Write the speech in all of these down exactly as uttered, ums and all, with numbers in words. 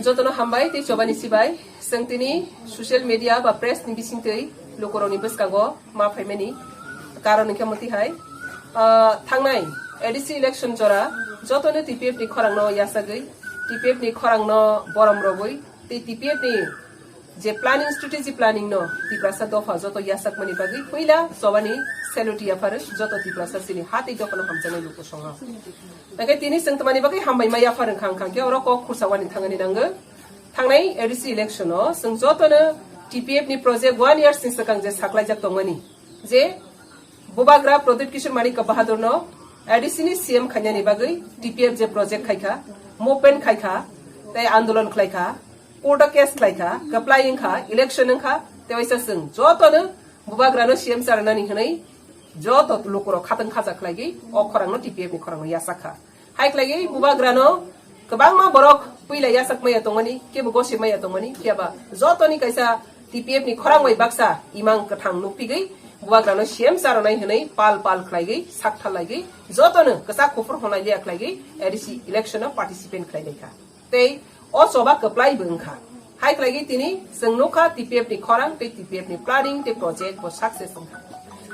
Jotono hambai tei chobani sibai. Chwng tini social media ba press ni bisingtwi lukurokni bwskango ma phaimani karon hwnkhe mwtwi hai, ah, thangnai A D C election jora jotono T P F ni khorangno yasagwi, T P F ni khorangno borom rogwi tei T P F ni je planning, strategy planning no Tiprasa dopha joto yasakmani bagwi puila chobani salute yapharo joto Tiprasa chini ha tei dophano hamjaknai lukusongo. Hwnkhe tini chwng tamani bagwi hambai ma yaphar wngkha, wngkha khe oro kok khursa wani thangani nango. Thangnai A D C election o chwng jotono T P F ni project one year sini swkang je saklaijak tongmani, je Bubagra Pradyut Kishore Manik Bahadur no A D C ni C M khainani bagwi T P F je project khaikha, movement khaikha, tei andolon khlaikha, court o case khlaikha, kwplai wngkha, election wngkha, tei waisa chwng jotono Bubagra no C M charwnani hwnwi joto lukurok khatang khaja khlaigwi o khorangno T P F ni khorangno yachak kha. Hai khlaigwi Bubagrano kwbangma borok puila yachak maya tongmani, kebo gosip maya tongmani, phiyaba jotoni kaisa T P F ni khorang bai baksa imang kwthang nukphigwi Bubagrano C M charonai hwnwi pal pal khlaigwi sakthal laigwi jotono kwchak kuphur honai liya khlaigwi A D C election o participant khlai lai kha. Tei o choba kwplai bo wngkha. Hai khlaigwi tini chwng nukha T P F ni khorang tei T P F ni planning tei project bo success wngkha.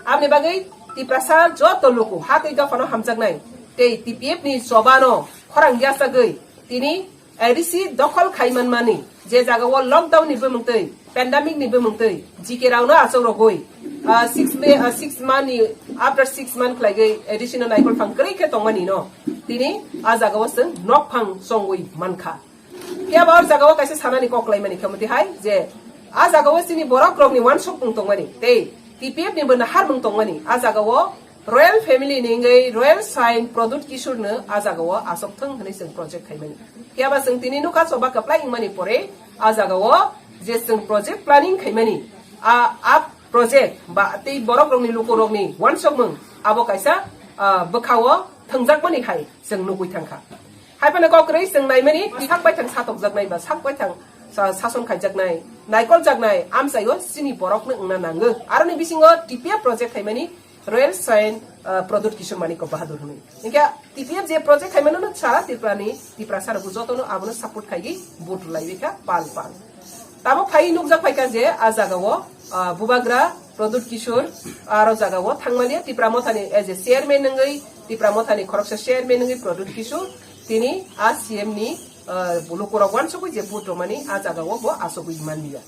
Aboni bagwi Tiprasa joto luku ha tei dophano hamjaknai tei T P F ni choba no khorang yachagwi tini A D C dokhol khai manmani je jaga o lockdown ni bumung twi, pandemic ni bumung twi, G K rao no achuk rogwi, ah, six May, ah, six month ni, after six month khlaigwi A D C no naikol phang kwrwi khe tongmani no tini a jaga o chwng nok phang chongwi mankha. Phiya ba o jaga o kaisa sanani kok laimani khe mwtwi hai je a jaga o chini borok rokni uansuk mung tongmani tei T P F ni bo nahar mung tongmani a jaga o Royal Family ni wngwi Royal Saint Pradyut Kishore no a jaga o asok thung hwnwi chwng project khaimani. Phiya ba chwng tini nukha choba kwplai wngmani pore a jaga o je chwng project planning khaimani a, a project ba tei borok rokni luku rokni uansuk mung abo kaisa, ah, bwkha o thwngjakmani hai chwng nugwi thangkha. Hai phano kok kwrwi chwng naimani sak baithang satokjaknai ba sak baithang sa-, sason khaijaknai, naikoljaknai amchaio chini borokno wngna nango. Aroni bisingo T P F project khaimani Royal Saint, ah, Pradyut Kishore Manik Bahadur hwnwi. Hinkhe T P F je project khaimano no sara Tripurani, Tiprasa rokbo jotono abono support khaigwi vote rwlaiwi kha pal pal. Tabuk phai nukjak phaikha je a jagao, ah, Bubagra Pradyut Kishore aro jagao thangmani Tipra Mothani as a chairman wngwi Tipra Mothani khoroksa chairman wngwi Pradyut Kishore tini a C M ni, ah, lukurok uansugwi je vote rwmani a jagao bo asugwi manliya.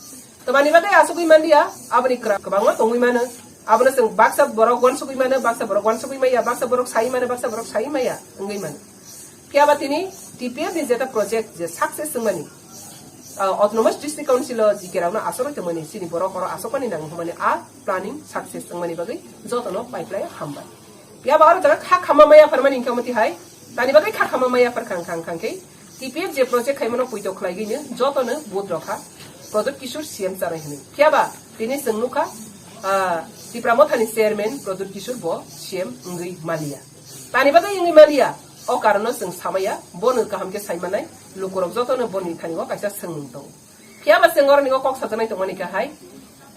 Tamani bagwi asugwi manliya, aboni kwra-, kwbangma tongwi mano. Abono chwng baksa borok uansugwi mano, baksa borok uansugwi maya, baksa borok sai mano, baksa borok sai maya wngwi mano. Phiya ba tini T P F ni jeta project je success wngmani, ah, Autonomous District Council o G K rokno asogwi tongmani, chini borok oro asokmani nango hwnmani a planning success wngmani bagwi jotono paiplai hambai. Phiya ba oro jaga kha khama maya pharmani hwnkhe omo tihai, tani bagwi kha khama maya phar khang khang khang khe T P F je project khaimano puito khlaigwino jotono vote rokha Pradyut Kishore C M chanai hwnwi. Phiya ba tini chwng nukha, ah, Tipra Mothani chairman Pradyut Kishore bo C M wngwi maliya. Tani bagwi wngwi maliya, o karono chwng samaya, bono kaham khe saimanai, lukurok jotono boni thani o kaisa swngmung tongo. Phiya ba chwng oroni o kok sajaknai tongmani khe hai,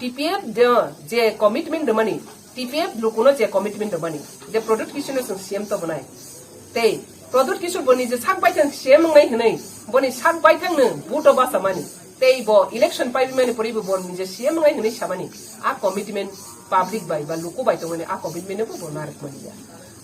T P F de je commitment rwmani, T P F lukuno je commitment rwmani, je Pradyut Kishoreno chwng C M tobonai. Tei Pradyut Kishore boni je sak baithang C M wngnai hwnwi, boni sak baithangno vote o bachamani. Tei bo election paibimani poribo bo nije C M wngnai hwnwi samani. A commitment public bai ba luku bai tongmani a commitment no bo narwkmani ya.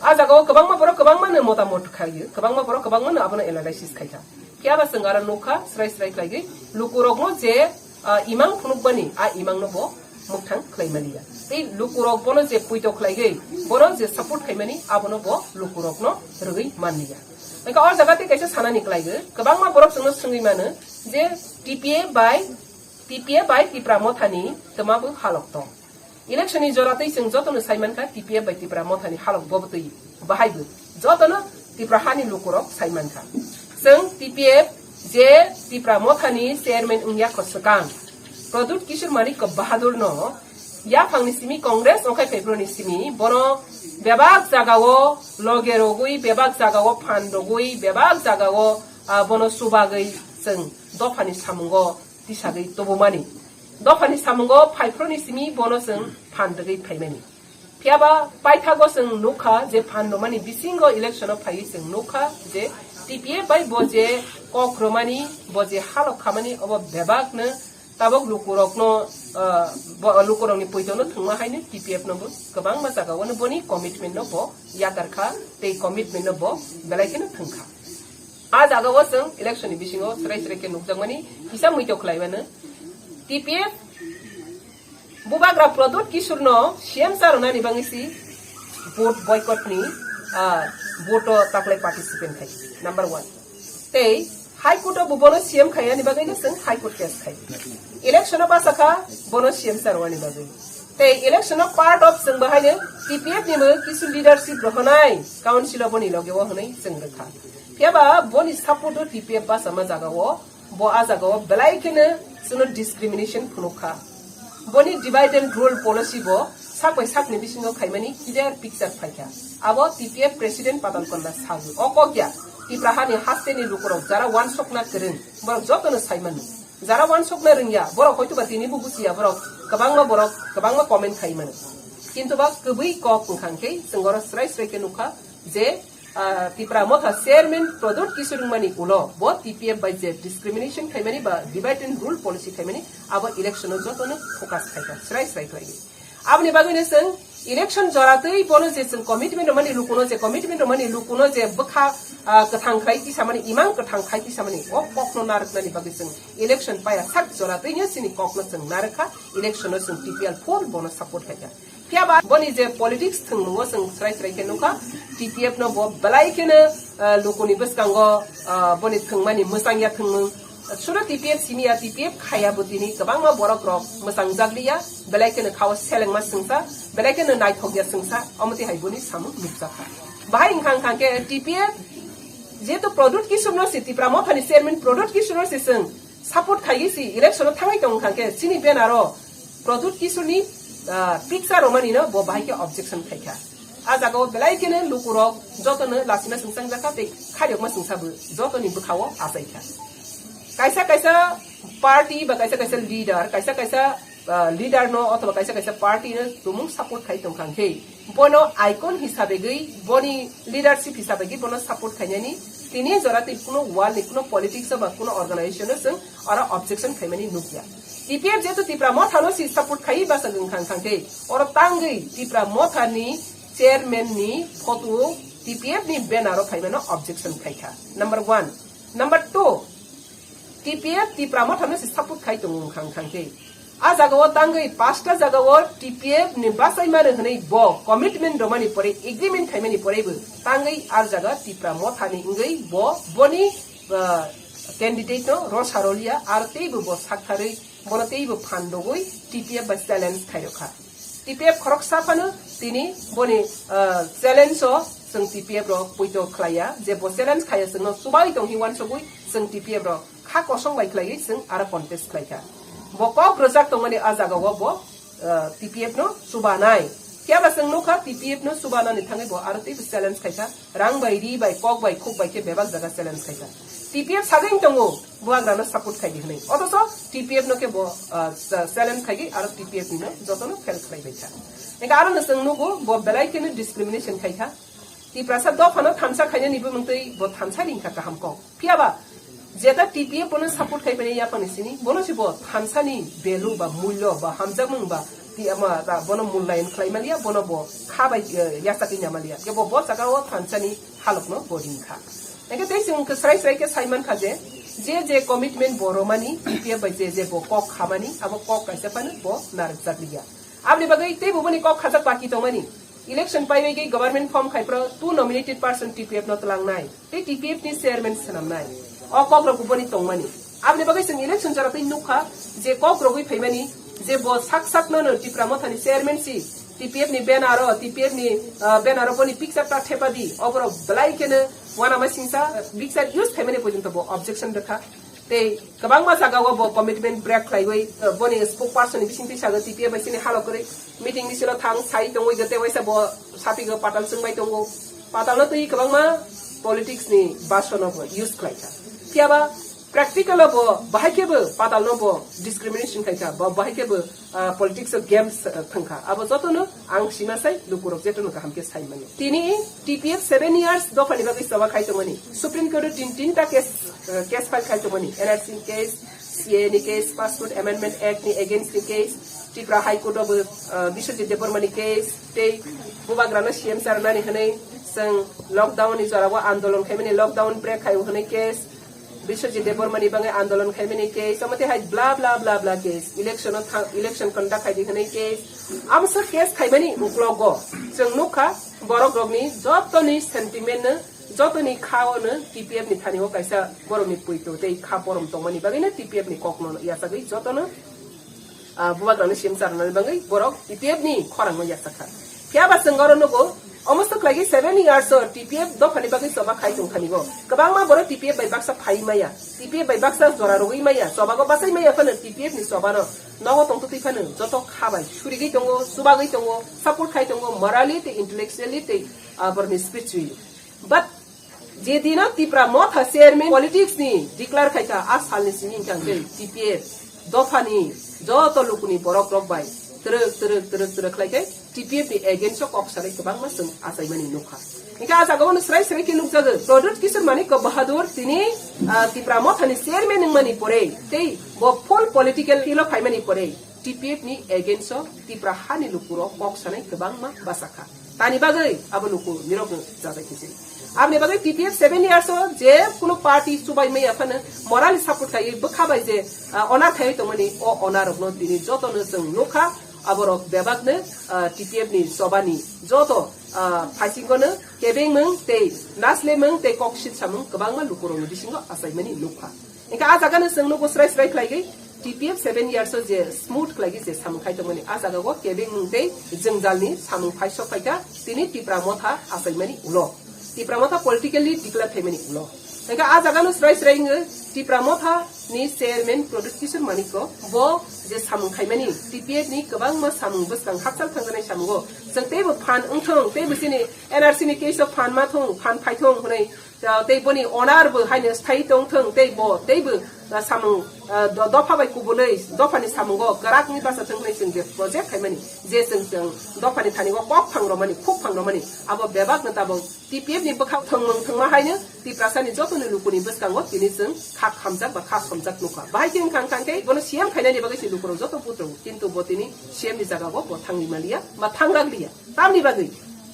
A jagao kwbangma borok kwbangmano motamot khaio, kwbangma borok kwbangmano abono analysis khaikha. Phiya ba chwng aro nukha srai srai khlaigwi lukurokno je, ah, imang phunukmani a imangno bo mwkthang khlaimani ya. Tei lukurok bono je puito khlaigwi bono je support khaimani abono bo lukurokno rwgwi manliya. Hwnkhe o jaga tei kaisa sanani khlaigo, kwbangma borok chwngno swngwi mano je T P F bai, T P F bai Tipra Mothani twma bo halok tong. Election ni jora tei chwng jotono sai mankha T P F bai Tipra Mothani halok bo bwtwi bahai bo jotono Tipra hani lukurok sai mankha. Chwng T P F je Tipra Mothani chairman wngya kho swkang Pradyut Kishore Manik Bahadur no yaphangni simi Congress okhai February ni simi bono bebak jagao loge rogwi, bebak jagao phan rogwi, bebak jagao, ah, bono chubagwi chwng dophani samungo tisagwi tubumani. Dophani samungo phaiphru ni simi bono chwng phan rwgwi phaimani. Phiya ba paithago chwng nukha je phan rwmani bisingo election o phaiwi chwng nukha je T P F bai bo je kok romani, bo je halok khamani, obo bebak no tabok lukurokno, ah, bo-, lukurokni poito no thwngma haino T P F no bo kwbangma jaga o no boni commitment no bo yakar kha, tei commitment no bo belai kheno thwng kha. A jaga o chwng election ni bisingo chwrai chwrai khe nukjakmani kisa muito khlai mano. T P F Bubagra Pradyut Kishore no C M sa rwnani bagwi si vote boycott ni, ah, vote o taklai participant khai. Number one. Tei High Court o bo bono C M khaiyani bagwi no chwng High Court case khai. Election o basa kha bono C M sa rwnani bagwi. Tei election o part of chwng bahai no T P F ni bo kisu leadership rohonai council o boni loge o hwnwi chwng rwkha. Phiya ba boni support o T P F basa ma jaga o Bo a jaga o belai kheno chwngno discrimination phunuk kha. Boni divide and rule policy bo sak bai sakni bisingo khaimani clear picture phai kha. Abo T P F president Padal Konna sagwi. O kok ya, Tipra hani hasteni lukurok jara wansokna kwrwng, borok jotono sai mano. Jara wansokna rwngya, borok hoituba tini bo buchiya, borok kwbangma, borok kwbangma comment khai mano. Kintu ba kwbwi kok wngkha hwnkhe chwng oro srai srai khe nukha je, ah, Tipra Motha chairman Pradyut Kishore wngmani ulo bo T P F bai je discrimination khaimani ba divide and rule policy khaimani, abo election o jotono focus khaikha, srai srai khlaidi. Aboni bagwino chwng election joratwi bono je chwng commitment rwmani lukuno, je commitment rwmani lukuno je bwkha, ah, kwthang khlai tisamani, imang kwthang khai tisamani, o kokno narwknani bagwi chwng election paya sak joratwino chini kokno chwng narwkha, election o chwng T P L full bono support khaikha. Phiya ba boni je politics thwngmung o chwng srai srai khe nukha, T P F no bo belai kheno, ah, lukuni bwskango, ah, boni thwngmani mwchang ya thwngmung. Sudo T P F simi ya, T P F khaya bo tini kwbangma borok rok mwchang jak liya, belai kheno khao selengma swngsa, belai kheno naithok ya swngsa, omo twi hai boni samung nukjakha. Bahai wngkha wngkha khe T P F jehetu Pradyut Kishore no se, Tipra Mothani chairman Pradyut Kishore no se chwng support khaigwi si election o thangwi tong kha khe chini banner o Pradyut Kishore ni, ah, picture romani no bo bahai khe objection khaikha. A jaga o belai kheno lukurok jotono lasima swngchang jakha tei khairokma swngsa bo jotoni bwkha o achai kha. Kaisa kaisa party ba kaisa kaisa leader, kaisa kaisa, ah, leader no othoba kaisa kaisa party no tumung support khai tong kha khe, bono icon hisabe gwi, boni leadership hisabe gwi bono support khainani tini jora tei kuno world ni kuno politics ba kuno organization o chwng oro objection khaimani nukya. T P F jehetu Tipra Motha no si support khai basa wngkha wngkha khe, oro tangwi Tipra Motha ni chairman ni photo T P F ni banner o phaimano objection khaikha. Number one. Number two. T P F Tipra Motha no se support khai tongo wngkha wngkha khe. A jaga o tangwi pasta jaga o T P F ni bachai mano hwnwi bo commitment romani pore, agreement khaimani pore bo tangwi a jaga Tipra Motha ni wngwi bo boni, ah, candidate no rosa roliya, ar tei bo bo saktharwi bono tei bo phan rogwi T P F bai challenge khairokha. T P F khoroksa phano tini boni, ah, challenge o chwng T P F rok poito khlaiya, je bo challenge khaiya chwngno chubai tong hi uansugwi chwng T P F rok kha kosong bai khlaiwi chwng aro contest khlaikha. Bo kok rwjak tongmani a jaga o bo, ah, T P F no chubanai. Phiya ba chwng nukha T P F no chubanani thangwi bo aro teibo challenge khaikha. Rang bai, ri bai, kok bai, khuk bai khe bebak jaga challenge khaikha. T P F sagwi tongo, buagrano support khaidi hwnwi. Othocho T P F no khe bo, ah, cha-, challenge khaigwi aro T P F ni no jotono fail khlai bai kha. Engkha aro no chwng nugo bo belai kheno discrimination khaikha. Tiprasa dophano thansa khainani bumung twi bo thansa ringkha kaham kok. Phiya ba jeta T P F bono support khai pai yaphangni sini, bono se bo thansani value ba mulyo ba hamjakmung ba ti ama da bono mullayan khlai maliya, bono bo kha bai, eh, yachakwi na maliya. Khe bo, bo jaga o thansani halokno bo ringkha. Engkhe tei chwng khe srai srai khe sai mankha je, je je commitment bo romani, T P F bai je je bo kok khamani, abo kok kaisa phano bo narwkjak liya. Aboni bagwi tei bo boni kok khajak baki tongmani. Election paiwi government form khai pro two nominated person T P F no tlangnai. Tei T P F ni chairman swnamnai. O kok rok boni tongmani. Aboni bagwi chwng election jora tei nukha je kok rogwi phaimani je bo sak sak no no Tipra Mothani chairman si T P F ni banner o, T P F ni, ah, banner o boni picture ta thepadi. Oborok belai kheno uanama singsa, ah, picture use khaimani porjonto bo objection rwkha. Tei kwbangma jaga o bo commitment break khlaiwi, ah, boni spokesperson ni bisingtwi sago T P F bai sini halo kwrwi meeting ni silo thang sai tongwi gete waisa bo sapigo patal chwngbai tongo. Patal no twi kwbangma politics ni basono bo use khlaikha. Phiya ba Practical o bo bahai khe bo patal no bo discrimination khai kha, bo bahai khe bo, ah, politics o games, ah, thang kha. Abo joto no ang sima sai lukurok jeto no kaham khe sai mani. Tini T P F seven years dopha ni bagwi choba khai tongmani. Supreme Court o tin, tinta case, ah, case file khai tongmani. N R C case, C A A ni case, Passport Amendment Act ni against ni case, Tripura High Court o bo, ah, Biswajit Debbarma ni case, tei bubagra no C M charnani hwnwi chwng lockdown ni jora o andolon khai mani, lockdown break khai o hwnwi case, Biswajit Debbarma ni bagwi andolon khaimani case, omo tei hai bla bla bla bla case, election o thang, election conduct khaidi hwnwi case, amsa case khaimani uklogo chwng nukha, borok rokni jotoni sentiment no, jotoni kha o no T P F ni thani o kaisa borokni puito tei kha borom tongmani bagwi no T P F ni kok no yachagwi jotono ah, bubagrano C M charnani bagwi borok T P F ni khorangno yachak kha. Phiya ba chwng oro nugo, omo swk khlaigwi seven years o T P F dophani bagwi choba khai tong thani bo. Kwbangma borok T P F bai baksa phai maya, T P F bai baksa jora rwgwi maya, chobago bachai maya phano T P F ni chobano nogo tongtwtwi phano joto kha bai surigwi tongo, chubagwi tongo, support khai tongo, morally tei intellectually tei, ah, borokni spiritually. But je dino Tipra Motha chairman politics ni declare khai kha, a salni simi hwnkha hwnkhe T P F dophani joto lukuni borok rok bai twrwk twrwk twrwk twrwk khlai khe T P F ni against o kok sanai kwbangma chwng achaimani nukha. Hwnkhe a jaga o no srai srai khe nukjago, Pradyut Kishore Manikya Bahadur tini, ah, Tipra Motha ni chairman wngmani pore tei bo full political field o phaimani pore T P F ni against o Tipra hani lukurok kok sanai kwbangma bachakha. Tani bagwi abo luku nirok jajai khe se. Aboni bagwi T P F seven years o je kuno party chubai maya phano morally support khai bwkha bai je, ah, onar khai tongmani o onar rokno tini jotono chwng nukha, aborok bebakno, ah, T P F ni chobani joto, ah, phaisingono kebengmung tei naslemung tei kok sit samung kwbangma lukurokni bisingo achaimani nukha. Hingkhe a jagano chwng nugo srai srai khlaigwi T P F seven years o je smooth khlaigwi je samung khai tongmani, a jagao kebengmung tei jwngjalni samung phai sok phaikha tini Tipra Motha achaimani ulo, Tipra Motha politically declare khaimani ulo. Hingkhe a jagano srai srai wngwi Tipra Motha ni chairman Pradyut Kishore Manikya bo je samung khaimani T P F ni kwbangma samung bwskang hakchal thangjanai samungo chwng teibo phan wngthong, teibo chini N R C ni case o phan ma thung, phan phai thung hwnwi Ah, tei boni onar bo haino sthai tong thung, tei bo teibo, ah, samung, ah, do-, dopha bai kubunwi dophani samungo kwrakni basa thung hwnwi chwng je project khaimani, je chwng, chwng dophani thani o kok phang romani, khuk phang romani, abo bebak no tabok T P F ni bwkha thwngmung thwngma haino Tiprasani jotoni lukuni bwskango tini chwng kha khamjak ba kha somjak nukha. Bahai khe wngkha wngkha khe bono C M khainani bagwi se lukurok joto buthrogo, kintu bo tini C M ni jagao bo thangwi maliya ba thanglak liya. Tamni bagwi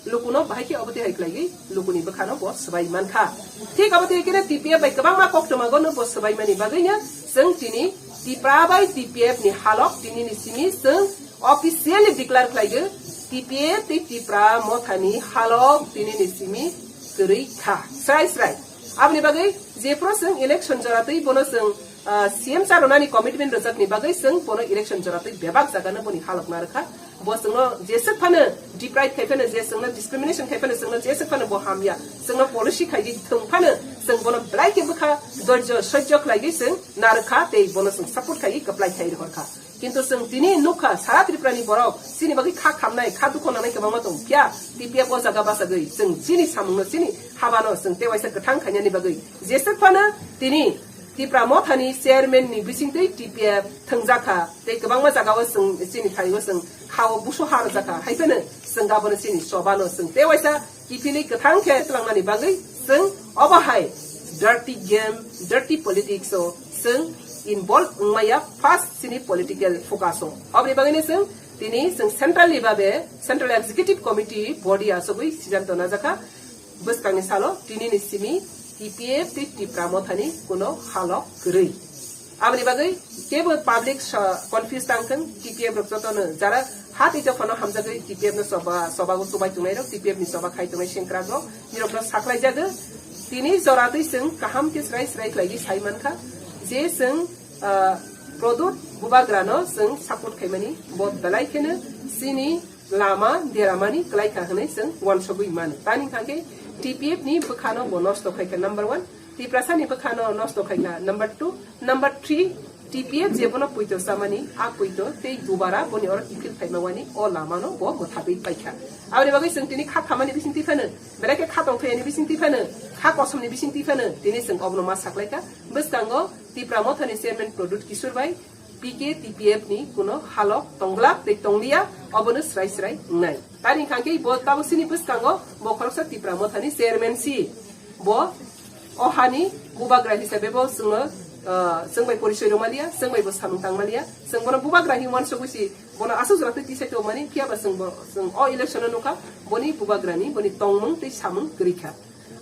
lukuno bahai khe obo twi hai khlaiwi lukuni bwkhano bo swbai mankha. Thik obo twi khe T P F bai kwbangma koktwmago no bo swbaimani bagwino chwng tini Tipra bai T P F ni halok tinini simi chwng officially declare khlaigo, T P F tei Tipra Mothani halok tinini simi kwrwi kha. Srai srai. Aboni bagwi jephru chwng election jora twi bono chwng ah, C M charwnani commitment rwjakni bagwi chwng bono election jora twi bebak jagano boni halok narwkha. Bo chwngno jeswk phano deprive khai phano, je chwngno discrimination khai phano, chwngno jeswk phano bo hamya, chwngno policy khai di thwng phano, chwng bono belai khe bwkha dorjo sojjo khlaiwi chwng narwkha tei bono chwng support khaiwi kwplai khai rohorkha. Kintu chwng tini nukha, sara Tripurani borok chini bagwi kha khamnai, kha dukho nangnai kwbangma tong phiya, T P F o jaga bachagwi chwng chini samungno, chini habano chwng tewaisa kwthang khainani bagwi jeswk phano tini Tipra Mothani chairman ni bisingtwi T P F thwngjakha tei kwbangma jagao chwng chini thaio chwng khao busu ha rwjakha, hai phano chwng abono chini chobano chwng tewaisa kiphilwi kwthang khe tlangnani bagwi chwng obo hai dirty game, dirty politics o chwng involve wngmaya first chini political focus o. Oboni bagwino chwng tini chwng central ni babe Central Executive Committee body achugwi siddhanto najakha. Bwskangni salo tinini simi T P F tei Tipra Mothani kuno halok kwrwi. Aboni bagwi kebo public sa-, confuse tang thung, T P F rok jotono jara ha tei dophano hamjagwi T P F no choba, chobago chubai tongnai rok, T P F ni choba khai tongnai sengkrak rok, nirok no saklai jago. Tini jora twi chwng kaham khe srai srai khlaiwi sai mankha je chwng, ah, Pradyut Bubagra no chwng support khaimani bo belai kheno chini lama deramani kwlai kha hwnwi chwng uansugwi mano. Tani hwnkha khe T P F ni bwkhano bo nosto khai kha number one, Tiprasa ni bwkhano nosto khai kha number two, number three, T P F je bono puito chamani, a puito tei dubara boni oro kiphil phaima wani o lamano bo mwthagwi pai kha. Aboni bagwi chwng tini kha khamani bising twi phano, belai khe kha tongthai ani bising twi phano, kha kosom ni bising twi phano, tini chwng obono ma saklai kha. Bwskango Tipra Mothani chairman Pradyut Kishore bai P K T P F ni kuno halok tonglak tei tongliya, obono srai srai wngnai. Tani hwnkhe bo tabuk sini bwskango bo khoroksa Tipra Mothani chairman si. Bo o hani bubagra hisabe bo chwngno, ah, chwng bai porisoi rwmaliya, chwng bai bo samung tangmaliya, chwng bono bubagra hinwi uansugwi si bono aswk jora twi tisai tongmani, phiya ba chwng bo, chwng o election o nukha, boni bubagrani, boni tongmung tei samung kwrwi kha.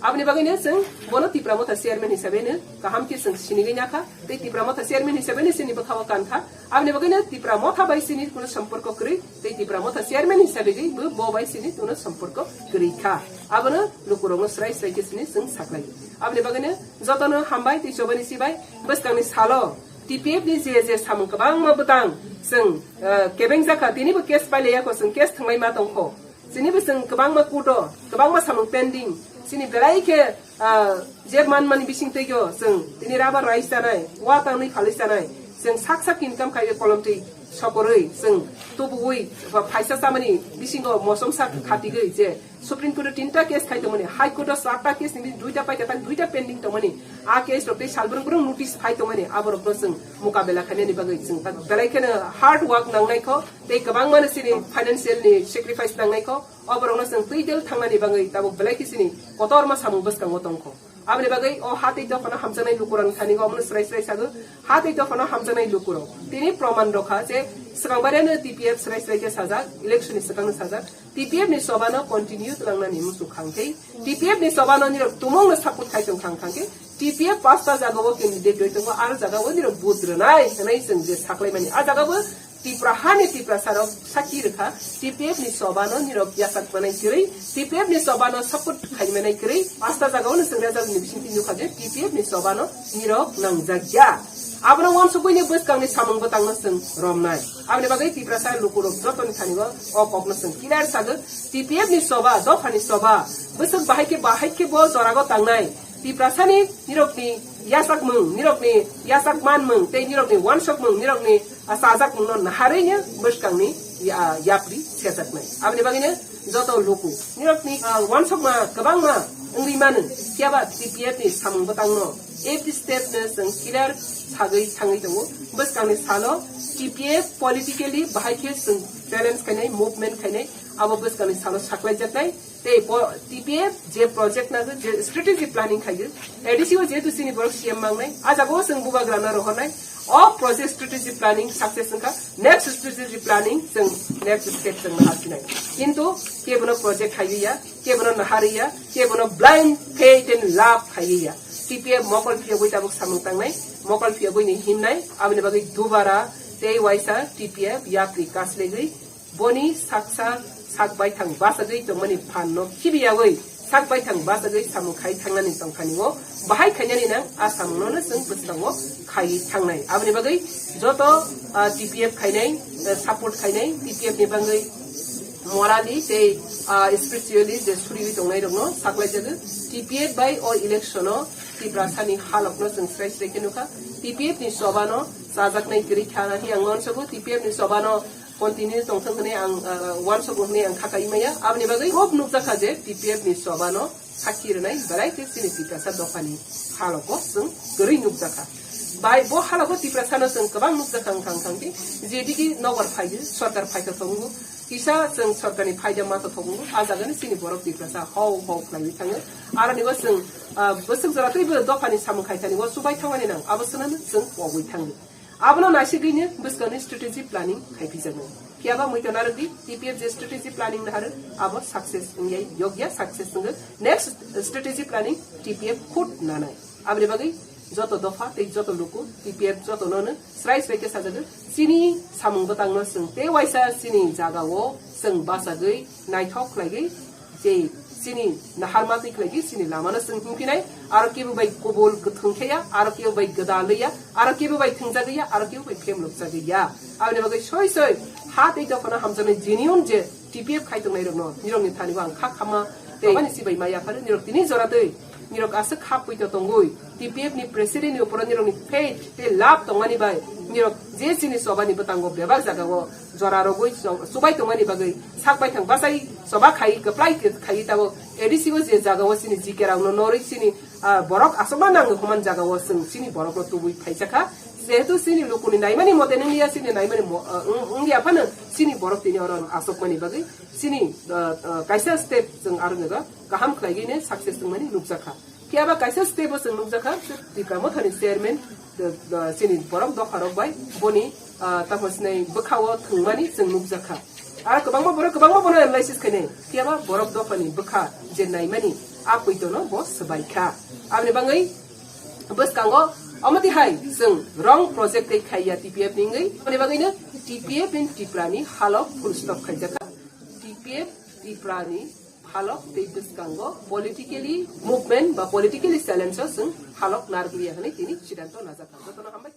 Aboni bagwino chwng bono Tipra Motha chairman hisabe no kaham khe chwng sinigwi nakha, tei Tipra Motha chairman hisabe no chini bwkha o kankha. Aboni bagwino Tipra Motha bai chini kuno somporko kwrwi, tei Tipra Motha chairman hisabe gwi bo, bo bai chini kuno somporko kwrwi kha. Abono lukurokno srai srai khe chini chwng saklai. Aboni bagwino jotono hambai tei chobani sibai bwskangni salo T P F ni je je samung kwbangma bwtang chwng, eh, kebeng jakha, tinibo case pailaiya kho, chwng case thwnglaima tongkho. Chini bo chwng kwbangma kuto, kwbangma samung pending. Chini belai khe, ah, je man mani bising twigo chwng tini rubber rice chanai, wa tangwi phalwi chanai. Chwng sak sak income khaiwi kolomtwi sokorwi chwng tubuwi ba phaisa chamani bisingo mosom sak khatigwi je Supreme Court o tinta case khai tongmani, High Court o charta case ni duita paikha tak duita pending tongmani. A case rok tei sal brung brung notice phai tongmani, aborokno chwng mukabela khainani bagwi chwng tak belai kheno hard work nangnai kho. Tei kwbangmano chini financial ni sacrifice nangnai kho, oborokno chwng twi del thangnani bagwi tabuk belai khe chini kotorma samung bwskango tongkho. Aboni bagwi o ha tei dophano hamjaknai lukurokni thani omono srai srai sago, ha tei dophano hamjaknai lukurok. Tini proman rokha je swkang bariyano T P F srai srai khe sajak, election ni swkangno sajak, T P F ni sobano continue tlangnani muchung khangkhe, T P F ni sobano nirok tumungno support khai tong khang khangkhe, T P F pasta jagao candidate rwi tongo, aro jagao nirok vote rwnai hwnwi chwng je saklaimani. A jagao Tipra hani Tiprasarok sakhi rwkha, T P F ni sobano nirok yachak manai kwrwi, T P F ni sobano support khai manai kwrwi, pasta jagao no chwng result ni bisingtwi nukha je T P F ni sobano nirok nangjak ya. Abono uansukgwini bwskangni samung bwtangno chwng romnai. Aboni bagwi Tiprasa lukurok jotoni thani o, o kokno chwng clear sago, T P F ni soba, dophani soba, bwswk bahai khe, bahai khe bo jorago tangnai. Tiprasani nirokni yachakmung, nirokni yachak manmung, tei nirokni uansukmung, nirokni, ah, chajakmungno naharwi no bwskangni ya-, yapri sejaknai. Aboni bagwino joto luku nirokni, ah, uansukma kwbangma wngwi mano, phiyaba T P F ni samung bwtangno every step no chwng clear sagwi thangwi tongo. Bwskangni salo T P F politically bahai khe chwng challenge khainai, movement khainai, abo bwskangni salo saklaijaknai. Tei bo T P F je project na je strategy planning khaio, A D C o jehetu chini borok C M mangnai, a jagao chwng bubagrano rohornai, o project strategy planning success wngkha, next strategy planning chwng next step chwng naharsinai. Kintu kebono project khaiwi ya, kebono naharwi ya, kebono blind faith and love khaiwi ya. T P F mokol phiyogwi tabuk samung tangnai, mokol phiyogwi ni himnai, aboni bagwi dubara tei waisa T P F yapri kaslegwi boni saksa sak baithang bachagwi tongmani phan no khibiyawi sak baithang bachagwi samung khai thangnani tongthani o bahai khainani nang a samung no chwng bwskango khaiwi thangnai. Aboni bagwi joto, ah, T P F khainai, eh, support khainai, T P F ni bagwi morally tei, ah, spiritually je suriwi tongnai rokno saklaijago. T P F bai o election o Tiprasani halokno chwng srai srai khe nukha. T P F ni sobano chajaknai kwrwi kha hwnwi ang uansukgo. T P F ni sobano continue tongthok hwnwi ang, ah, uansukgo hwnwi ang kha kai maya. Aboni bagwi khub nukjakha je T P F ni sobano sakhi rwnai belai khe chini Tiprasa dophani halogo chwng kwrwi nukjakha. Bai bo halogo Tiprasano chwng kwbang nukjakha wngkha wngkha hwnkhe jedigi nobar phaiyo, sorkar phaithothok wngo, kisa chwng sorkarni phaida mathothok wngo, a jagani chini borok Tiprasa hau hau khlaiwi thango. Aroni bo chwng, ah, bwswk jora twibo dophani samung khaithani o chubai thangmani nang, abo swnamwi chwng pogwi thango. Abono naisigwino bwskangni strategy planning khaipijaknai. Phiyaba muitu narwkdi, T P F je strategy planning naharw, abo success wngya, yokya success wngwi next strategy planning T P F khud nanai. Aboni bagwi joto dopha tei joto luku T P F jotono no srai srai khe sajagwi chini samung bwtangno chwng tei waisa chini jagao chwng bachagwi naithok khlaigwi je chini naharma twi khlaigwi chini lamano chwng himkhinai, aro kebo bai kubul kwthwng khe ya, aro kebo bai gwdalwi ya, aro kebo bai thwngjagwi ya, aro kebo bai phemlokjagwi ya. Aboni bagwi soi soi ha tei dophano hamjaknai genuine je T P F khai tongnai rokno nirokni thani bo ang kha khama tei ani sibai ma yapharo nirok tini jora twi nirok aswk khap puito tongwi T P F ni president ni uporo nirokni faith tei love tongmani bai nirok je chini chobani bwtango bebak jagao jora rogwi chubai tongmani bagwi sak baithang bachai choba khai kwplai khai tabuk A D C o je jagao chini G K rokno norwi chini Ah, borok asokma nango hwnmani jagao chwng chini borokno tubui phaijakha. Jehetu chini lukuni naimani mote nwngliya, chini naimani mo-, ah, wng-, wngya phano chini borok tini oro asokmani bagwi chini, ah, ah, kaisa step chwng aro nwngo kaham khlaigwino success wngmani nukjakha. Phiya ba kaisa step o chwng nukjakha, Tipra Mothani chairman, ah, ah, chini borok dopharok bai boni, ah, tamo sinai bwkhao thwngmani chwng nukjakha. Aro kwbangma borok kwbangma bono analysis khainai. Phiya ba borok dophani bwkha je naimani a poitono bo swbai kha. Aboni bagwi bwskango omo twi hai chwng wrong project tei khaiya T P F ni wngwi. Aboni bagwino T P F in Tipra ni halok full stop khaijakha. T P F Tipra ni halok tei bwskango politically movement ba politically challenge o chwng halok narwkliya hwnwi tini siddhanto najakha. Jotono hambai.